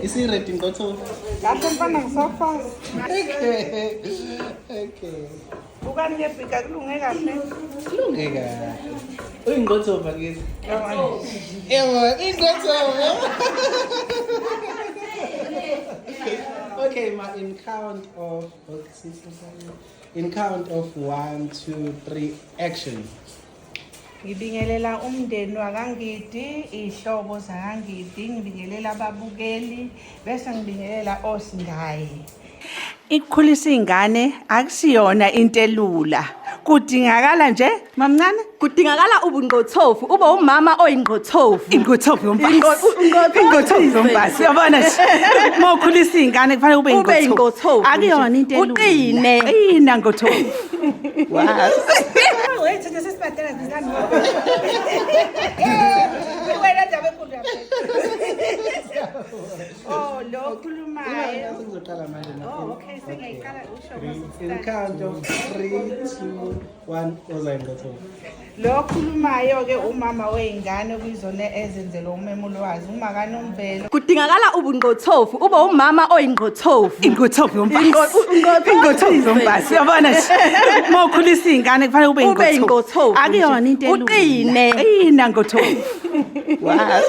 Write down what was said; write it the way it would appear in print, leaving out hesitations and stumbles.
Isi-ready ngqotho. Kahle mfana ngisafasa. Okay. Okay. Bukani ke bhika kulunge kahle. Kulunge kahle. Uyingqotho bakithi. Yebo, ingqotho. Okay, ma in count of okay, in count of 1 2 3 action. Ngibingelela umndeni wakaNgidi, iy'hlobo zakaNgidi, ngibingelela ababukeli, bese ngibingelela osingayi. Ukukhulisa iy'ngane akusiyona into elula. Kudingakala nje, mamncane? Kudingakala ubungqothofu, ube umama oyingqothofu. Ingqothofu yomfazi. Ingqothofu yomfazi. Uyabona nje. Uma ukhulisa iy'ngane kufanele ube Ube ingqothofu. Akuyona into elula. Uqine. Qina ngqothofu. Wow. Wait, thina sesibadala zingane. Wena ndaba enkulu yaphela. Oh, lo okhulumayo. Sengizoqala manje na. Oh, okay, sengiyayiqala usho In count of 3 2 1 oza ingqotho. Lo okhulumayo ke umama wey'ngane okuyizona ezenzelwa umemulwazi, umakaNomvelo. Kudingakala ubungqothofu, ube umama oyingqothofu. Ingqothofu yomfazi. Ingqothofu yomfazi. Uyabona nje. Uma ukhulisa iy'ngane kufanele ube Ube ingqothofu. Akuyona into elula. Uqine. Qina ngqothofu. Wow.